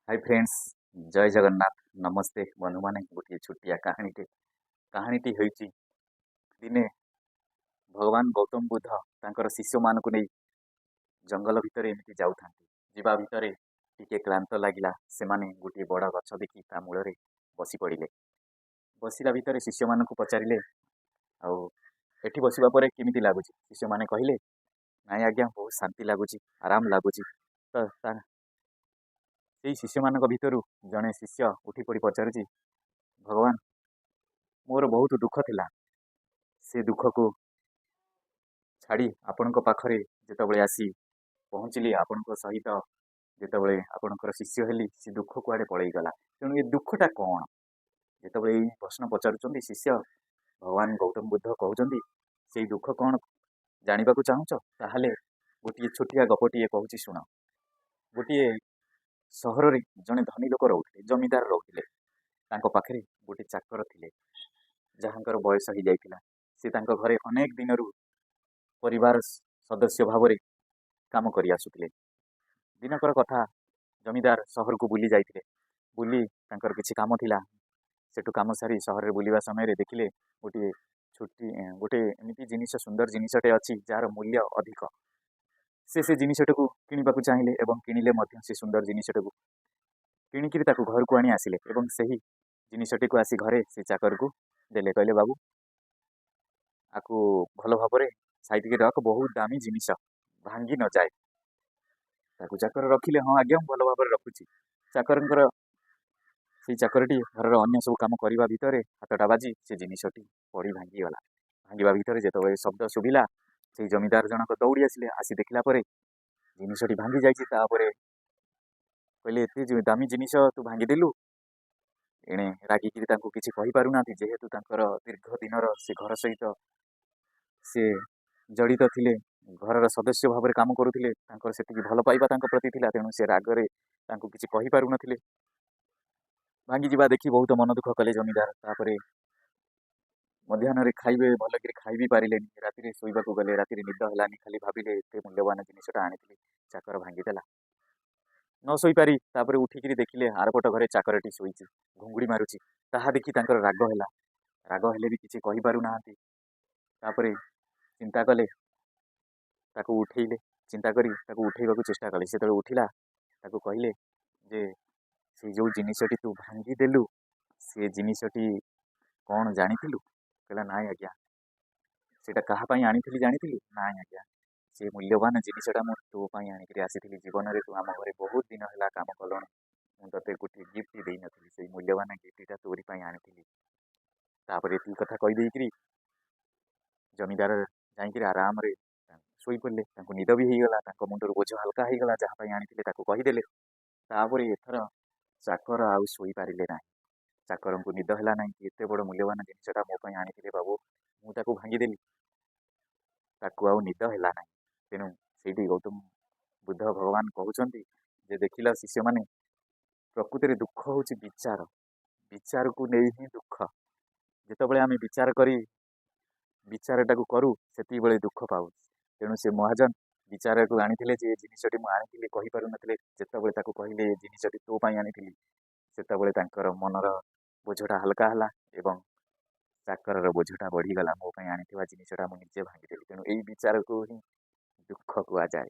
High friends, ଜୟ ଜଗନ୍ନାଥ। ନମସ୍ତେ ବନ୍ଧୁମାନେ। ଗୋଟିଏ ଛୋଟିଆ କାହାଣୀଟେ। କାହାଣୀଟି ହେଉଛି, ଦିନେ ଭଗବାନ ଗୌତମ ବୁଦ୍ଧ ତାଙ୍କର ଶିଷ୍ୟମାନଙ୍କୁ ନେଇ ଜଙ୍ଗଲ ଭିତରେ ଏମିତି ଯାଉଥାନ୍ତି। ଯିବା ଭିତରେ ଟିକେ କ୍ଳାନ୍ତ ଲାଗିଲା। ସେମାନେ ଗୋଟିଏ ବଡ଼ ଗଛ ଦେଖି ତା ମୂଳରେ ବସି ପଡ଼ିଲେ। ବସିଲା ଭିତରେ ଶିଷ୍ୟମାନଙ୍କୁ ପଚାରିଲେ, ଆଉ ଏଠି ବସିବା ପରେ କେମିତି ଲାଗୁଛି? ଶିଷ୍ୟମାନେ କହିଲେ, ନାଇଁ ଆଜ୍ଞା, ବହୁତ ଶାନ୍ତି ଲାଗୁଛି, ଆରାମ ଲାଗୁଛି। ତ ତା ସେଇ ଶିଷ୍ୟମାନଙ୍କ ଭିତରୁ ଜଣେ ଶିଷ୍ୟ ଉଠି ପଡ଼ି ପଚାରୁଛି, ଭଗବାନ, ମୋର ବହୁତ ଦୁଃଖ ଥିଲା। ସେ ଦୁଃଖକୁ ଛାଡ଼ି ଆପଣଙ୍କ ପାଖରେ ଯେତେବେଳେ ଆସି ପହଞ୍ଚିଲି, ଆପଣଙ୍କ ସହିତ ଯେତେବେଳେ ଆପଣଙ୍କର ଶିଷ୍ୟ ହେଲି, ସେ ଦୁଃଖ କୁଆଡ଼େ ପଳେଇଗଲା। ତେଣୁ ଏ ଦୁଃଖଟା କ'ଣ? ଯେତେବେଳେ ଏଇ ପ୍ରଶ୍ନ ପଚାରୁଛନ୍ତି ଶିଷ୍ୟ, ଭଗବାନ ଗୌତମ ବୁଦ୍ଧ କହୁଛନ୍ତି, ସେଇ ଦୁଃଖ କ'ଣ ଜାଣିବାକୁ ଚାହୁଁଛ? ତାହେଲେ ଗୋଟିଏ ଛୋଟିଆ ଗପଟିଏ କହୁଛି, ଶୁଣ। ଗୋଟିଏ ସହରରେ ଜଣେ ଧନୀ ଲୋକ ରହୁଥିଲେ, ଜମିଦାର ରହୁଥିଲେ। ତାଙ୍କ ପାଖରେ ଗୋଟେ ଚାକର ଥିଲେ, ଯାହାଙ୍କର ବୟସ ହେଇଯାଇଥିଲା। ସେ ତାଙ୍କ ଘରେ ଅନେକ ଦିନରୁ ପରିବାର ସଦସ୍ୟ ଭାବରେ କାମ କରି ଆସୁଥିଲେ। ଦିନକର କଥା, ଜମିଦାର ସହରକୁ ବୁଲି ଯାଇଥିଲେ। ବୁଲି ତାଙ୍କର କିଛି କାମ ଥିଲା। ସେଠୁ କାମ ସାରି ସହରରେ ବୁଲିବା ସମୟରେ ଦେଖିଲେ ଗୋଟିଏ ଛୋଟି ଗୋଟେ ଏମିତି ଜିନିଷ, ସୁନ୍ଦର ଜିନିଷଟେ ଅଛି, ଯାହାର ମୂଲ୍ୟ ଅଧିକ। ସେ ସେ ଜିନିଷଟାକୁ କିଣିବାକୁ ଚାହିଁଲେ ଏବଂ କିଣିଲେ ମଧ୍ୟ। ସେ ସୁନ୍ଦର ଜିନିଷଟାକୁ କିଣିକିରି ତାକୁ ଘରକୁ ଆଣି ଆସିଲେ ଏବଂ ସେହି ଜିନିଷଟିକୁ ଆସି ଘରେ ସେ ଚାକରକୁ ଦେଲେ। କହିଲେ, ବାବୁ, ଆକୁ ଭଲ ଭାବରେ ସାଇତିକି ରଖ, ବହୁତ ଦାମୀ ଜିନିଷ, ଭାଙ୍ଗି ନଯାଏ। ତାକୁ ଚାକର ରଖିଲେ। ହଁ ଆଜ୍ଞା, ମୁଁ ଭଲ ଭାବରେ ରଖୁଛି। ଚାକରଙ୍କର ସେଇ ଚାକରଟି ଘରର ଅନ୍ୟ ସବୁ କାମ କରିବା ଭିତରେ ହାତଟା ବାଜି ସେ ଜିନିଷଟି ପଡ଼ି ଭାଙ୍ଗିଗଲା। ଭାଙ୍ଗିବା ଭିତରେ ଯେତେବେଳେ ଶବ୍ଦ ଶୁଭିଲା, ସେଇ ଜମିଦାର ଜଣକ ଦୌଡ଼ି ଆସିଲେ। ଆସି ଦେଖିଲା ପରେ ଜିନିଷଟି ଭାଙ୍ଗି ଯାଇଛି। ତାପରେ କହିଲେ, ଏତେ ଦାମୀ ଜିନିଷ ତୁ ଭାଙ୍ଗିଦେଲୁ? ଏଣେ ରାଗିକିରି ତାଙ୍କୁ କିଛି କହିପାରୁନାହାନ୍ତି, ଯେହେତୁ ତାଙ୍କର ଦୀର୍ଘ ଦିନର ସେ ଘର ସହିତ ସେ ଜଡ଼ିତ ଥିଲେ, ଘରର ସଦସ୍ୟ ଭାବରେ କାମ କରୁଥିଲେ। ତାଙ୍କର ସେତିକି ଭଲ ପାଇବା ତାଙ୍କ ପ୍ରତି ଥିଲା। ତେଣୁ ସେ ରାଗରେ ତାଙ୍କୁ କିଛି କହିପାରୁନଥିଲେ। ଭାଙ୍ଗିଯିବା ଦେଖି ବହୁତ ମନ ଦୁଃଖ କଲେ ଜମିଦାର। ତାପରେ ମଧ୍ୟାହ୍ନରେ ଖାଇବେ, ଭଲକିରି ଖାଇ ବି ପାରିଲେନି। ରାତିରେ ଶୋଇବାକୁ ଗଲେ, ରାତିରେ ନିଦ ହେଲାନି। ଖାଲି ଭାବିଲେ, ଏତେ ମୂଲ୍ୟବାନ ଜିନିଷଟା ଆଣିଥିଲି, ଚାକର ଭାଙ୍ଗିଦେଲା। ନ ଶୋଇପାରି ତାପରେ ଉଠିକିରି ଦେଖିଲେ, ଆରପଟ ଘରେ ଚାକରଟି ଶୋଇଛି, ଘୁଙ୍ଗୁଡ଼ି ମାରୁଛି। ତାହା ଦେଖି ତାଙ୍କର ରାଗ ହେଲା। ରାଗ ହେଲେ ବି କିଛି କହିପାରୁନାହାନ୍ତି। ତାପରେ ଚିନ୍ତା କଲେ, ତାକୁ ଉଠେଇଲେ। ଚିନ୍ତା କରି ତାକୁ ଉଠେଇବାକୁ ଚେଷ୍ଟା କଲେ। ସେତେବେଳେ ଉଠିଲା, ତାକୁ କହିଲେ ଯେ ସେଇ ଯେଉଁ ଜିନିଷଟି ତୁ ଭାଙ୍ଗିଦେଲୁ, ସେ ଜିନିଷଟି କ'ଣ ଜାଣିଥିଲୁ? କହିଲା, ନାଇଁ ଆଜ୍ଞା। ସେଇଟା କାହା ପାଇଁ ଆଣିଥିଲି ଜାଣିଥିଲୁ? ନାଇଁ ଆଜ୍ଞା। ସେ ମୂଲ୍ୟବାନ ଜିନିଷଟା ମୁଁ ତୋ ପାଇଁ ଆଣିକିରି ଆସିଥିଲି। ଜୀବନରେ ତୁ ଆମ ଘରେ ବହୁତ ଦିନ ହେଲା କାମ କଲୁଣି, ମୁଁ ତୋତେ ଗୋଟିଏ ଗିଫ୍ଟ ଦେଇନଥିଲି। ସେଇ ମୂଲ୍ୟବାନ ଗିଫ୍ଟଟା ତୋରି ପାଇଁ ଆଣିଥିଲି। ତାପରେ ଏତିକି କଥା କହିଦେଇକିରି ଜମିଦାର ଯାଇକିରି ଆରାମରେ ଶୋଇପଡ଼ିଲେ। ତାଙ୍କୁ ନିଦ ବି ହେଇଗଲା, ତାଙ୍କ ମୁଣ୍ଡରୁ ବୋଝ ହାଲକା ହେଇଗଲା। ଯାହା ପାଇଁ ଆଣିଥିଲେ ତାକୁ କହିଦେଲେ। ତାପରେ ଏଥର ଚାକର ଆଉ ଶୋଇପାରିଲେ ନାହିଁ। ଚାକରଙ୍କୁ ନିଦ ହେଲା ନାହିଁ କି ଏତେ ବଡ଼ ମୂଲ୍ୟବାନ ଜିନିଷଟା ମୋ ପାଇଁ ଆଣିଥିଲେ ବାବୁ, ମୁଁ ତାକୁ ଭାଙ୍ଗିଦେଲି। ତାକୁ ଆଉ ନିଦ ହେଲା ନାହିଁ। ତେଣୁ ସେଇଠି ଗୌତମ ବୁଦ୍ଧ ଭଗବାନ କହୁଛନ୍ତି ଯେ ଦେଖିଲ ଶିଷ୍ୟମାନେ, ପ୍ରକୃତିରେ ଦୁଃଖ ହେଉଛି ବିଚାର। ବିଚାରକୁ ନେଇ ହିଁ ଦୁଃଖ। ଯେତେବେଳେ ଆମେ ବିଚାର କରି ବିଚାରଟାକୁ କରୁ, ସେତିକିବେଳେ ଦୁଃଖ ପାଉ। ତେଣୁ ସେ ମହାଜନ ବିଚାରକୁ ଆଣିଥିଲେ ଯେ ଏ ଜିନିଷଟି ମୁଁ ଆଣିଥିଲି, କହିପାରୁନଥିଲେ। ଯେତେବେଳେ ତାକୁ କହିଲେ, ଏ ଜିନିଷଟି ତୋ ପାଇଁ ଆଣିଥିଲି, ସେତେବେଳେ ତାଙ୍କର ମନର ବୋଝଟା ହାଲକା ହେଲା ଏବଂ ଚାକରର ବୋଝଟା ବଢ଼ିଗଲା। ମୋ ପାଇଁ ଆଣିଥିବା ଜିନିଷଟା ମୁଁ ନିଜେ ଭାଙ୍ଗିଦେଲି। ତେଣୁ ଏଇ ବିଚାରକୁ ହିଁ ଦୁଃଖ କୁହାଯାଏ।